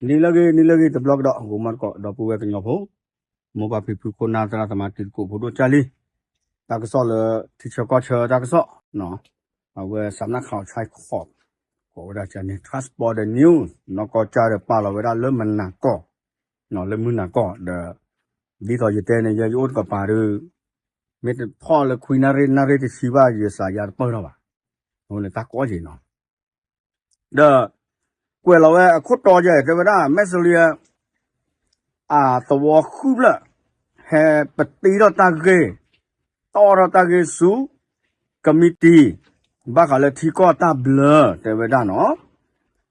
နံၤလၢအဂ့ၤ နံၤလၢအဂ့ၤ တဘျီကဒီး ဂီၤမီတကိး ဒီပုၢ်ဝဲၢ်ကညီဖိ မိၢ်ပၢ်ဖံဖု ခိၣ်နၢ်သရၣ်သမါ တံၤသကိးဖိဒိၣ်ကၢ်လံ, တၢ်ကစီၣ်လၢ ထံဆၢကီၢ်ဆၢတၢ်ကစီၣ်, အဝဲ စးနၣ်ခးအီၤဆဲခီး ကိးဝဲဒၣ်န့ၣ် Trans Border News နီၢ်ကီၢ်ကၢ်ဒီးပာ်လီၤဝဲဒၣ်လၢမနၤကီၢ်, လၢမုၢ်နၤကီၢ်ဒီး ဒ်သိးယတဲန့ၣ် ယဲယအိၣ်တကပၤဒီး မ့ၢ်တဖီၣ်လၢခွံနၣ်ရံၣ် နၣ်ရံၣ်တဆံဘၣ် ယစးယါတပၢၢ်ထီၣ်ဘၣ်, အဃိန့ၣ်တၢ်ကီယံာ်နီၤ ဒီး ကွဲးလီၤဝဲအခိၣ်တီယဲၢ် တဲဝဲဒၣ် မဲၣ်စလံယၤ အသဝီဃုဖျၢၣ် ဟဲပတ့ထီၣ်တၢ်ဂ့ၢ်, တီၣ်ထီၣ်တၢ်ဂ့ၢ်ဆူ ကမံးတံာ် ဘၣ်ဃးလၢထံကီၢ်တၢ်ဘျၢ တဲဝဲဒၣ်နီၤ,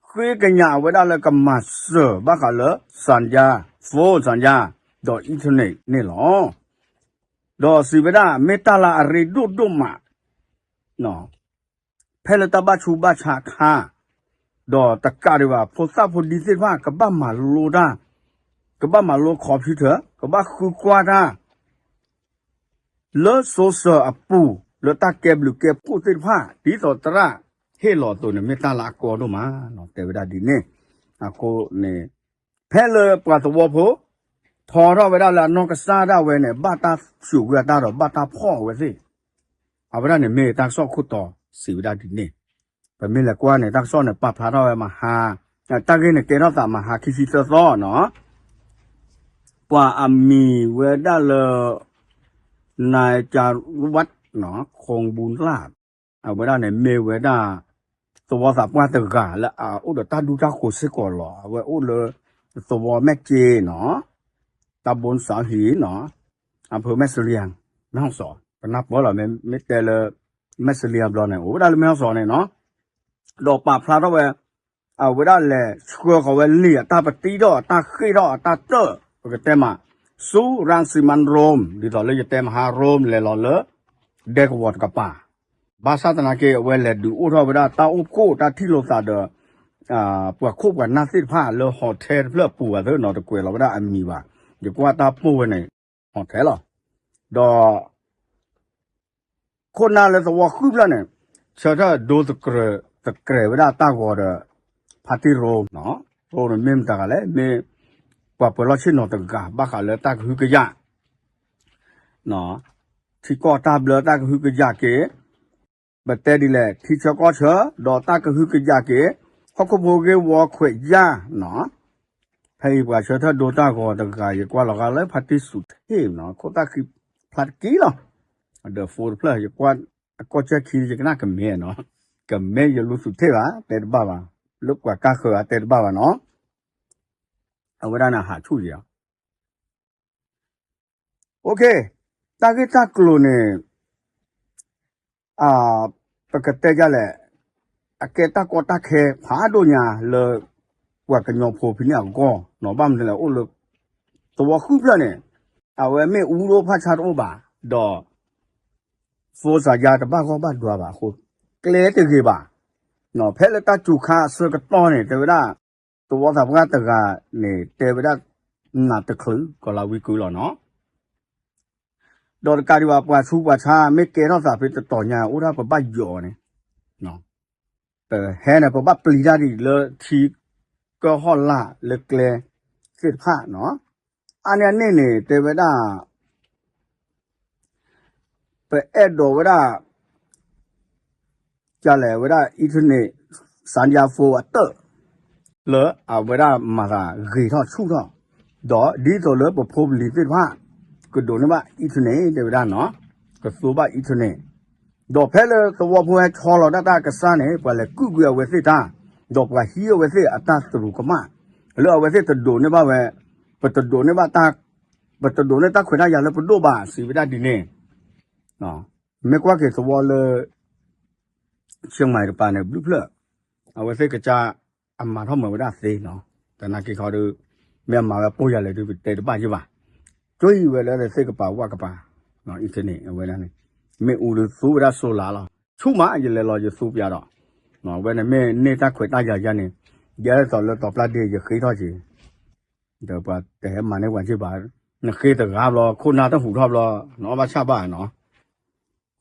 ဃ့ကညးအဝဲဒၣ်လၢကမၤစၢၤ ဘၣ်ဃးလၢ စၣ်ယါ phone စၣ်ယါ ဒီး internet န့ၣ်လီၤ. ဒီးစံးဝဲဒၣ် မ့ၢ်တၢ်လၢအရ့ဒိၣ်ဒိၣ်မး ဖဲလၢတၢ်ဘၣ်ဆူးဘၣ်ဆါအခါ, ဒီးတကးဒံးဘၣ် ဖိသၣ်ဖိဒံသ့ၣ်တဖၣ် ကဘၣ်မၤလိတၢ်, ကဘၣ်မၤလိ computer, ကဘၣ်ဃုကွၢ်တၢ် လၢ social အပူၤ လၢတၢ်ကဲဘျုးကဲဖှိၣ်သ့ၣ်တဖၣ် ဒ်သိးသရၣ်ဟ့ၣ်လီၤအသိးန့ၣ် မ့ၢ်တၢ်လၢအကီဒိၣ်မး တဲဝဲဒၣ်ဒ်န့ၣ်, အဃိန့ၣ် ဖဲလၢပှၤသဝီဖိ ထီထီၣ်ဝဲဒၣ်လၢအနီၢ်ကစၢ်ဒၣ်ဝဲန့ၣ် ဘၣ်တၢ်စူးကွံာ်အတၢ်ဒီး ဘၣ်တၢ်ဖီၣ်အဝဲသ့ၣ်, အဝဲဒၣ်န့ၣ်မ့ၢ်တၢ်ကစီၣ်ခိၣ်တီ စံးဝဲဒၣ်ဒ်န့ၣ်, ပမ့ၢ်လဲၤကွၢ်န့ၣ် တၢ်ကစီၣ်န့ၣ် ပာ်ဖျါထီၣ်ဝဲမဟါ, တၢ်ဂ့ၢ်န့ၣ်ကဲထီၣ်သးမဟါခံဆံသၢသီနီၤ, ပှၤအမံၤဝဲဒၣ်လၢ နကဝတ် ခိဘူးလၢ် အဝဲဒၣ်န့ၣ်မ့ၢ်ဝဲဒၣ် သဝီသးပှၢ်တဂၤလၢအအိၣ်ဒီးတၢ်ဒူတၢ်ဃိးစ့ၢ်ကီးလီၤ. အဝဲအိၣ်လၢ သဝီမဲၢ်က့နီၤ, တၢ်ဘိစးဟံနီၤ, အဖၢမဲၢ်စလံယၤ, မဲၢ်ဟီၣ်စီၤ, ပနၢ်ပၢၢ်လီၤ မ့ၢ်တဲလၢ မဲၢ်စလံယၤဘျီန့ၣ် အိၣ်ဝဲဒၣ်လၢမဲၢ်ဟီၣ်စီၤန့ၣ်နီၤ, ဒီးပာ်ဖျါထီၣ်ဝဲ အဝဲဒၣ်လဲၤဆှၢဃီၤဝဲလံာ်အတၢ်ပတံထီၣ်အတၢ်ဃ့ၢ်ထီၣ်အတၢ်တၢၣ် ပကတဲမး ဆူရၣ်စံမၣ်ရိၣ် ဒ်သိးလၢယတဲမဟါရိၣ်လဲၤလီၤလၢ ဒဲကဝီၤတကပၤ, ဘၣ်ဆၣ်သနာ်က့ အဝဲလဲၤဒုးအိၣ်ထီၣ်ဝဲဒၣ်တၢ်အိၣ်ဖှိၣ်တၢ်ထံၣ်လိာ်သးဒီး ပှၤခိၣ်ပှၤနၢ်သ့ၣ်တဖၣ်လၢ hotel တဖျၢၣ်အပူၤဘၣ်သ့ၣ်နီၤ တကွဲးလီၤဝဲဒၣ်အမံၤဘၣ်, ယကွၢ်တၢ်ပိၢ်ဝဲန့ၣ် hotel လီၤ. ဒီး ခိၣ်နၢ်လၢသဝီဃုဖျၢၣ်န့ၣ် ဆၢထၢၣ်ဒိသကြဲးဝဲဒၣ်တၢ်ဂီၤဒီး ဖါတံၢ်ရိၣ်, ရိၣ်န့ၣ်မ့ၢ်မတၤတဂၤလဲၣ်, မ့ၢ်ပှၤပၢၤလီၢ်ဆ့ၣ်နီၤတဂၤ ဘၣ်ဃးလၢတၢ်ကဟုကယာ် ထံကီၢ်တၢ်ဘျၢတၢ်ကဟုကယာ်က့ၤ, ပတဲဒ်လဲၣ် ထံဆၢကီၢ်ဆၢ ဒီးတၢ်ကဟုကယာ်က့ၤ ဟီၣ်ခိၣ်ဖိဂ့ၢ်ဝီခွဲးယာ်နီၤ, ဖဲအံၤပှၤဆၢထၢၣ်ဒိတၢ်ဂီၤတဂၤ ယကွၢ်လီၤဂာ်လၢဖါတံၢ်စူးထ့ၣ်နီၤ, ခိၣ်သၣ်ဃံဖျါတက့ၢ်လီၤ, ဒီး phone တဖျၢၣ် ယကွၢ်အကီၢ်ကၢၢ်ခံ ယကနၣ်ကမဲနီၤ, ကမဲယလူၤသူးထ့ၣ်ဘၣ် တဲတဘၣ်ဘၣ်, လၢပှၤကါဃၢၤအတဲတဘၣ်ဘၣ်နီၤ, အဝဲဒၣ်န့ၣ်ဟးဆူၣ်ယံၤလီၤ တၢ်ဂ့ၢ်တၢ်ကျိၤန့ၣ် ပကတဲဒ်လဲၣ်, အကဲတၢ်ကီတၢ်ခဲဖးဒိၣ်ညါလၢ ပှၤကညီဖိဖဲန့ၣ်အဂီၢ်နီၤ, ဘၣ်မနုၤလဲၣ် အိၣ်လၢ သဝီဃုဖျၢၣ်န့ၣ် အဝဲမ့ၣ်အူဒိၣ်ဖးဆါတအိၣ်ဘၣ်, ဒီး ဖိစၢ်ယါတဘၣ်ဂီၢ်ဘၣ်ဒွါဘၣ်အဃိ ကျဲတဂ့ၤဘၣ်, ဖဲလၢတၢ်စူၤခါအဆၢကတီၢ်န့ၣ် တဲဝဲဒၣ် သဝီသးပှၢ်တဂၤန့ၣ် တဲဝဲဒၣ် နးတချုးကီၤလၤဝံကုလီၤနီၤ, ဒီးတကးဒံးဘၣ် ပှၤဆူးပှၤဆါ မ့ၢ်ကဲထီၣ်သးဖဲတတီၤညါ အိၣ်ဒၣ်ပဘၣ်ယိးန့ၣ် ပဟဲန့ၣ် ပဘၣ်ပျံၤတၢ်ဒ်လၢထံကၢဟီၣ်လာ်လၢကျဲသ့ၣ်တဖၣ်နီၤ, အါန့ၢ်အန့ၣ်န့ၣ် တဲဝဲဒၣ် ပအဲၣ်ဒိးဝဲဒၣ် ကလဲၤဝဲဒၣ် internet စၣ်ယါ phone အတၢၣ် လၢအဝဲဒၣ်မၤသးဂ့ၤထီၣ်ဆူၣ်ထီၣ်, ဒီးဒ်သိးလၢပဖိပလံၤသ့ၣ်တဖၣ် ကဒိးန့ၢ်ဘၣ် internet တဲဝဲဒၣ်နီၤ, ကသူဘၣ် internet, ဒီးဖဲလၢသဝီဖိဟဲဆီလီၤဒၣ်တၢ်ကစၢ်န့ၣ် ပှၤလဲၤကုၢ်ကွံာ်အဝဲသ့ၣ်တၢ်, ဒီးပှၤဟံးအဝဲသ့ၣ်အတၢ်သရူးကမၣ်, လၢအဝဲသ့ၣ်တဒိးန့ၢ်ဘၣ်ဝဲ, ပတဒိးန့ၢ်ဘၣ်တၢ် ပတဒိးန့ၢ်တၢ်ခွဲးတၢ်ယာ်လၢပဒိၣ်ဘၣ် စံးဝဲဒၣ်ဒ်န့ၣ်, မ့ၢ်ကွၢ်က့ၤသဝီလၢ ဆ့မၤတပၤန့ၣ် ဘျုးဖျၢၣ်, အဝဲသ့ၣ်ကစၢ်အမၤထီၣ်မၤဝဲဒၣ်သ့နီၤ, သနာ်က့ခီဒီး မ့ၢ်အမၤဝဲပိၢ်ယၤလဲၣ်ဒုး ပတဲတဘၣ်ယဲၢ်ဘၣ်, ကၠိအံၤဝဲလၢသ့ၣ်ကပၤဝၣ်ကပၤ, internet အဝဲဒၣ်န့ၣ်, မ့ၣ်အူဒုးသူဝဲဒၣ် solar လီၤ, ဆူၣ်မး ယလဲၤလီၤယသူပျးဒီး, အဝဲန့ၣ်မ့ၢ်န့ၢ်တၢ်ခွဲးတၢ်ယာ်ယါန့ၣ်, ယဲသိးလၢတီၤပျၢ်ဒ့ယဃ့ထီၣ်က့ၤ ဒီးပှၤတဟဲမၤန့ၢ်ပှၤက့ၢ်ဘၣ်, နဃ့တဂၤဘျီ ခိၣ်နၢ်တဟူးထီၣ်ဘျီ နအီၣ်ဘၣ်ဆၣ်ဘၣ်နီၤ,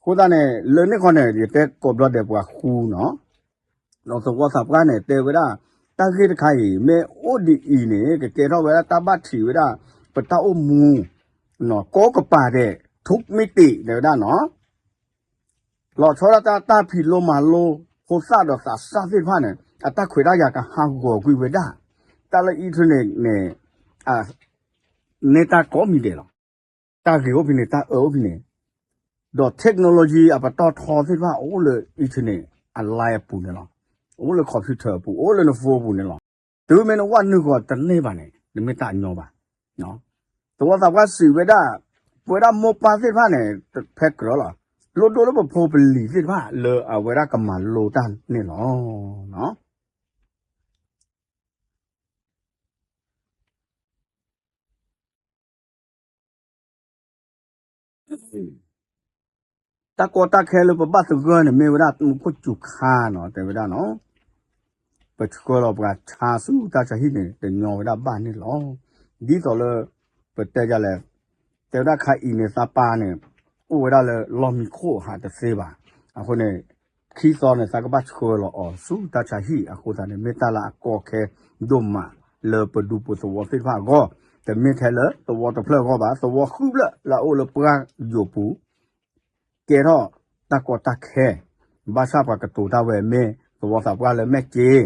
အဃိသတးန့ၣ် လၢန့ၣ်ခီန့ၣ် ယတဲကိးဘျီဒဲးပှၤဃူနီၤ, ဒီးသဝီသးပှၢ်န့ၣ် တဲဝဲဒၣ်, တၢ် တၢ်ဂ့ၢ်တခါအံၤ မ့ၢ်အိၣ်ဒ်အံၤန့ၣ် ကကဲထီၣ်ဝဲဒၣ်တၢ်ဘၣ်ထံးဝဲဒၣ် ပတၢ်အိၣ်မူ ကိးကပၤဒဲး ထုးမ့ၢ်တ့ၢ် တဲဝဲဒၣ်နီၤ. လီၤဆီဒၣ်တၢ် တၢ်ဖံးလိမၤလိ ဖိသၣ်ဒီးသးစၢ်သ့ၣ်တဖၣ်န့ၣ် အတၢ်ခွဲးတၢ်ယာ်ကဟးဂီၤကွံာ်ဝဲဒၣ် တၢ်လၢ internet န့ၣ် န့ၢ်တၢ်ကိးမံၤဒဲးလီၤ. တၢ်ဂ့ၤအိၣ်ဖဲန့ၣ် တၢ်အၢအိၣ်ဖဲန့ၣ် ဒီး technology အပတီၢ်ထီသ့ၣ်တဖၣ်အိၣ်လၢ internet အ line အပူၤန့ၣ်လီၤ. အိၣ်လၢ computer အပူၤ အိၣ်လၢန phone အပူၤန့ၣ်လီၤ. တုၤမ့ၢ်နဝဲနုာ်ဂီၤတန့ၢ်ဘၣ်န့ၣ် နမ့ၢ်တၢ်အညီဘၣ်. သဝီသးပှၢ်စံးဝဲဒၣ် ပဝဲဒၣ်မိၢ်ပၢ်သ့ၣ်တဖၣ်န့ၣ် ဖဲကြၢးလီၤ လိၣ်ဒိၣ်လၢပဖိပလံၤသ့ၣ်တဖၣ်လၢအဝဲဒၣ်ကမၤလိတၢ်န့ၣ်လီၤ. တၢ်ကီတၢ်ခဲလၢပဘၣ်သဂၢၢ်န့ၣ် မ့ၢ်ဝဲဒၣ်မူခိၣ်စူၤခါနီၤ တဲဝဲဒၣ်နီၤ ပဆှၢလီၤပှၤဆါဆူတၢ်ဆါဟံၣ်န့ၣ် တညီဝဲဒၣ်ဘၣ်န့ၣ်လီၤ. ဒ်သိးလၢ ပတဲဒ်လဲၣ် တဲဝဲဒၣ်ခါအံၤန့ၣ် သးပၢ်န့ၣ် အိၣ်ဝဲဒၣ်လၢလီၢ်မံခိၣ်ဟးတသ့ဘၣ်. အဃိန့ၣ် ခံသီန့ၣ် သးကဘၣ်ဆှၢလီၤအီၤဆူတၢ်ဆါဟံၣ်အဃိသတးန့ၣ် မ့ၢ်တၢ်လၢအကီခဲဒိၣ်မးလၢပဒူပသဝီသ့ၣ်တဖၣ်အဂီၢ်, တမ့ၢ်ထဲလၢသဝီတဖျၢၣ်အဂီၢ်ဘၣ်, သဝီဃုဖျၢၣ်လၢအအိၣ်လၢပှၢ်ယိာ်ပူၤ ကဲထီၣ်တၢ်ကီတၢ်ခဲ, ဘၣ်ဆၣ်ပှၤကတိၤတၢ်ဝဲမ့ၢ်သဝီသးပှၢ်လၢမဲၢ်က့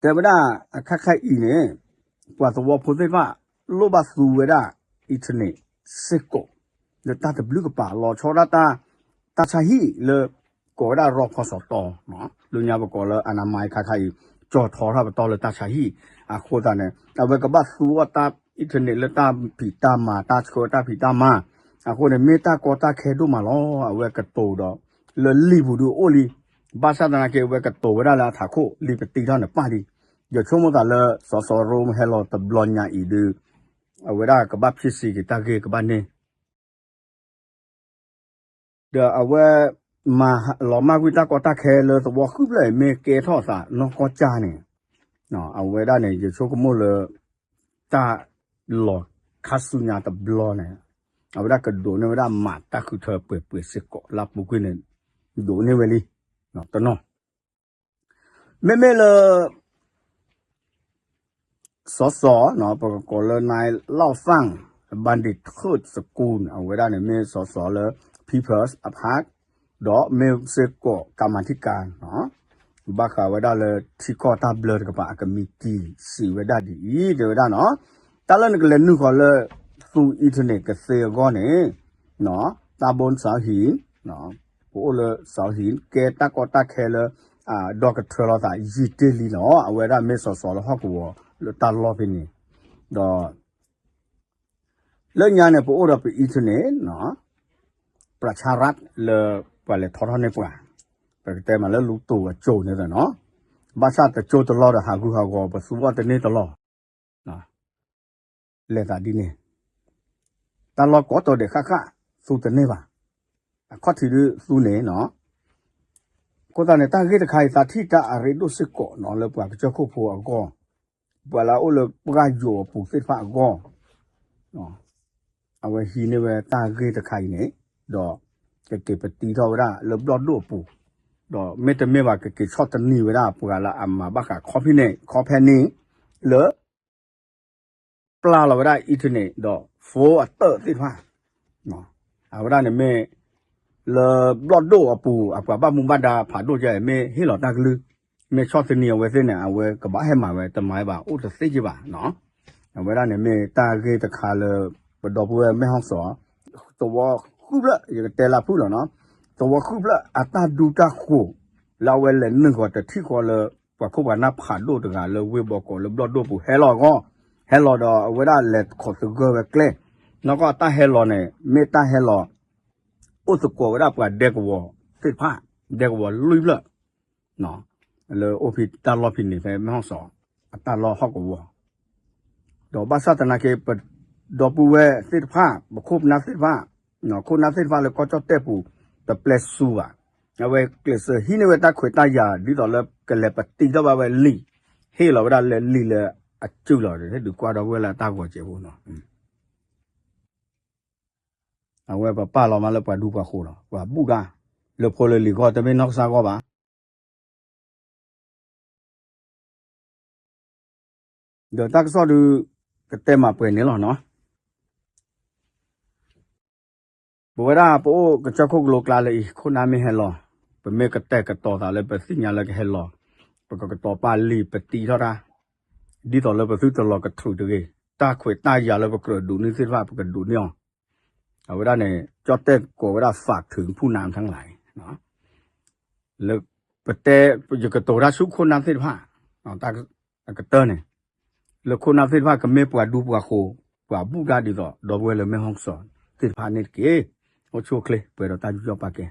တဲဝဲဒၣ်အခါခါအံၤန့ၣ် ပှၤသဝီဖိသ့ၣ်တဖၣ် လိၣ်ဘၣ်သူဝဲဒၣ် internet စ့ၢ်ကီး လၢတၢ်တဘျုးကပၤ လီၤဆီဒၣ်တၢ် တၢ်ဆါဟံၣ်လၢ ကိးဝဲဒၣ်ရီဖီစီတီ လၢညါပကိးလၢ အနမၤ ခါခါအံၤ ကၠီၤထီထီၣ်ပတီၢ်လၢတၢ်ဆါဟံၣ် အဃိသတးန့ၣ် အဝဲကဘၣ်သူအီၣ်တၢ် internet လၢတၢ်ဖံးတၢ်မၤ တၢ်ဆှၢတၢ်ဖံးတၢ်မၤ အဃိန့ၣ် မ့ၢ်တၢ်ကီတၢ်ခဲဒိၣ်မးလီၤ. အဝဲကတိၤဒီး လၢလံာ်ပူၤဒုးအိၣ်လံ ဘၣ်ဆၣ်သနာ်က့ အဝဲကတိၤဝဲဒၣ်လၢအထးခိၣ် လံာ်ပတံထီၣ်န့ၣ်ပၣ်လံ. ယဆိကမိၣ်သးလၢ စီၤစီၤရိဟဲလီၤတဘျီညါအံၤဒုး အဝဲဒၣ်ကဘၣ်ဖံးစံးက့ၤတၢ်ဂ့ၢ်ကဘၣ်န့ၣ် ဒီးအဝဲ မၤလီၤမၢ်ကွံာ်တၢ်ကီတၢ်ခဲလၢသဝီဃုဖျၢၣ်အံၤ မ့ၢ်ကဲထီၣ်သးနီၢ်ကီၢ်ကၢ်န့ၣ် အဝဲဒၣ်န့ၣ် ယဆိကမိၣ်လၢ တၢ်လီၤခါဆူညါတဘျီန့ၣ် အဝဲဒၣ်ကဒိးန့ၢ်ဝဲဒၣ်မးတၢ်ဃုထၢပှဲၤပှဲၤစ့ၢ်ကီး လၢပူၤကွံာ်န့ၣ် ဒိးန့ၢ်ဝဲလံ တနီၤ မ့မ့ၢ်လၢ စီၤစီၤ ပကကိးလၢ နၢၤလီၣ်သၣ် ဘၣ်ဒံးထၢၣ်စကူ အဝဲဒၣ်န့ၣ် မ့ၢ်စီၤစီၤလၢ People's Party ဒီးမ့ၢ်စ့ၢ်ကီး ကမၤထံကၤ ဘၣ်ဃးဝဲဒၣ်လၢထံကီၢ်တၢ်ဘျၢတကပၤအကမံးတံာ် စံးဝဲဒၣ်ဒ်အံၤ တဲဝဲဒၣ်နီၤ တၢ်လၢနကလဲၤနုာ်ဃီၤလၢ သူ internet ကသ့အဂီၢ်န့ၣ် တၢ်ဘိစးဟံၣ် ပအိၣ်လၢစးဟံၣ် ကဲတၢ်ကီတၢ်ခဲလၢ ဒီကထၢလီၤသးယံာ်တ့ၢ်လံလီၤ. အဝဲဒၣ်မ့ၢ်စီၤစီၤလၢဟီၣ်ကဝီၤလၢတၢ်လီၢ်ဖဲန့ၣ် ဒီး လၢညါန့ၣ် ပအိၣ်ဒီးပ internet ပြၤဆါရၢတ်ၣ် လၢပှၤလဲၤထီထီၣ်န့ၢ်ပှၤ ပကတဲမးလၢလူတူၢ်အကၠိၤန့ၣ်နီၤ ဘၣ်ဆၣ်တကၠိတလီၢ်ဒီးဟးဂူာ်ဟးဂီၤ ပသူအီၣ်တန့ၢ်တလီၢ် လဲၤသးဒ်န့ၣ် တၢ်လီၢ်ကိးတီၤဒဲးဃၣ်ဃၣ် သူတန့ၢ်ဘၣ် အခီၣ်ထံးဒုးသူန့ၣ်နီၤ အဃိသတးန့ၣ် တၢ်ဂ့ၢ်တခါအံၤ သးထံၣ်တၢ်အရ့ဒိၣ်စ့ၢ်ကီးနီၤ လၢပှၤကစၢၢ်ခိၣ်ဖိအဂီၢ် ပှၤလၢအအိၣ်လၢပှၢ်ယိာ်အပူၤသ့ၣ်တဖၣ်အဂီၢ် အဝဲဟံးန့ၢ်ဝဲတၢ်ဂ့ၢ်တခါအံၤန့ၣ် ဒီးကက့ၤပတံထီၣ်ဝဲဒၣ်လၢဘျီၣ်ဒိၣ်အပူၤ ဒီးမ့တမ့ၢ်ဘၣ် ကက့ၤဆီၣ်သနံးဝဲဒၣ်ပှၤလၢအမၤဘၣ်ဃးခီဖဲန့ၣ် ခီဖဲန့ၣ် လၢ ပျၢ်လီၤဝဲဒၣ် internet ဒီး phone အတၢၣ်သ့ၣ်တဖၣ် အဝဲဒၣ်န့ၣ်မ့ၢ် လၢဘျီၣ်ဒိၣ်အပူၤ အပှၤဘၣ်မူဘၣ်ဒါဖးဒိၣ်ကဲ မ့ၢ်ဟ့ၣ်လီၤတၢ်ကလုၢ် မ့ၢ်ဆီၣ်သနံးအဝဲသ့ၣ်န့ၣ် အဝဲကဘၣ်ဟဲမၤဝဲ တမၤဘၣ် အိၣ်တသ့က့ဘၣ်နီၤ အဝဲဒၣ်န့ၣ်မ့ၢ်တၢ်ဂ့ၢ်တခါလၢ ပဒီပုၢ်ဝဲၢ်မဲၢ်ဟီၣ်စီၤ သဝီဃုဖျၢၣ် ယကတဲလၢဖုၣ်လီၤနီၤ သဝီဃုဖျၢၣ်အတၢ်ဒူတၢ်ဃိၤ လၢအဝဲလဲၤနုာ်ဃီၤတထံၣ်ဃီလၢ ပှၤခိၣ်ပှၤနၢ်ဖးဒိၣ်တဂၤလၢဝ့ၢ်ဘီကီးလၢဘျီၣ်ဒိၣ်ပူၤဟဲလီၤအဂီၢ် ဟဲလီၤဒီးအဝဲဒၣ်လဲၤခိးသဂၢၢ်ဝဲကျဲ နီၢ်ကီၢ်အတၢ်ဟဲလီၤန့ၣ် မ့ၢ်တၢ်ဟဲလီၤ အိၣ်သကိးဝဲဒၣ်ပှၤဒဲကဝီၤသ့ၣ်တဖၣ် ဒဲကဝီၤလွံၢ်ဖျၢၣ် လၢအိၣ်ဖဲတၢ်လီၢ်ဖဲန့ၣ် ဖဲမဲၢ်ဟီၣ်စီၤ အတၢ်လီၢ်ဟီၣ်ကဝီၤ ဒီးဘၣ်ဆၣ်သနာ်က့ ပဒီပုၢ်ဝဲၢ်သ့ၣ်တဖၣ် ပခိၣ်ပနၢ်သ့ၣ်တဖၣ် ခိၣ်နၢ်သ့ၣ်တဖၣ်လၢကီၢ်ကၠီၣ်တဲၣ်ပူၤ တပျဲစူဘၣ် အဝဲကျဲးစၢးဟံးန့ၢ်ဝဲတၢ်ခွဲးတၢ်ယာ် ဒ်သိးလၢကလဲၤပတံထီၣ်ဘၣ်ဝဲလံာ် ဟ့ၣ်လီၤဝဲဒၣ်လၢလံာ်လၢအစုလီၤ ဟဲဒုးကွၢ်ဒီပုၢ်ဝဲၢ်လၢတၢ်ဂီၤစဲးဖိနီၤ အဝဲပပာ်လီၤမးလၢပှၤဒူပှၤဃိၤလီၤ ပှၤဘူၣ်တၢ် လၢဖိလၢလံၤဂီၢ် တမ့ၢ်နီၢ်ကစၢ်ဂီၢ်ဘၣ် ဒီးတၢ်ကစီၣ်ဒုး ကတဲမၤပှဲၤန့ၣ်လီၤနီၤ. ပဝဲဒၣ်ပအိၣ်ကစၢၢ်ခိၣ်ကလိကျါလၢအံၤ ခိၣ်နၢ်မ့ၢ်ဟဲလီၤ, ပမ့ၢ်ကတဲာ်ကတီၤသးလၢပသ့ၣ်ညါလၢကဟဲလီၤ, ပကကတီၤပာ်လံာ်ပတံထီၣ်တၢ်, ဒ်သိးလၢပသုတလီၤကထုးတဂ့ၤ, တၢ်ခွဲးတၢ်ယာ်လၢပကြၢးဒုးန့ၢ်သ့ၣ်တဖၣ် ပကဒုးန့ၢ်အီၤ. အဝဲဒၣ်န့ၣ် ကၠီၣ်တဲၣ်ကိးဝဲဒၣ် ฝากถึงผู้นำทั้งหลาย လၢပတဲ ယကတိၤတၢ်ဆူခိၣ်နၢ်သ့ၣ်တဖၣ် တၢ်အကတၢၢ်န့ၣ် လၢခိၣ်နၢ်သ့ၣ်တဖၣ်ကမ့ၢ်ပှၤဒူပှၤဃိၤ ပှၤဘူၣ်တၢ်ဒ်သိး ဒီပုၢ်ဝဲၢ်လၢမဲၢ်ဟီၣ်စီၤသ့ၣ်တဖၣ်န့ၣ်တက့ၢ်. အိၣ်ဆူၣ်အိၣ်ချ့ ပှဲၤဒီးတၢ်ယူးယီၣ်ပာ်ကဲ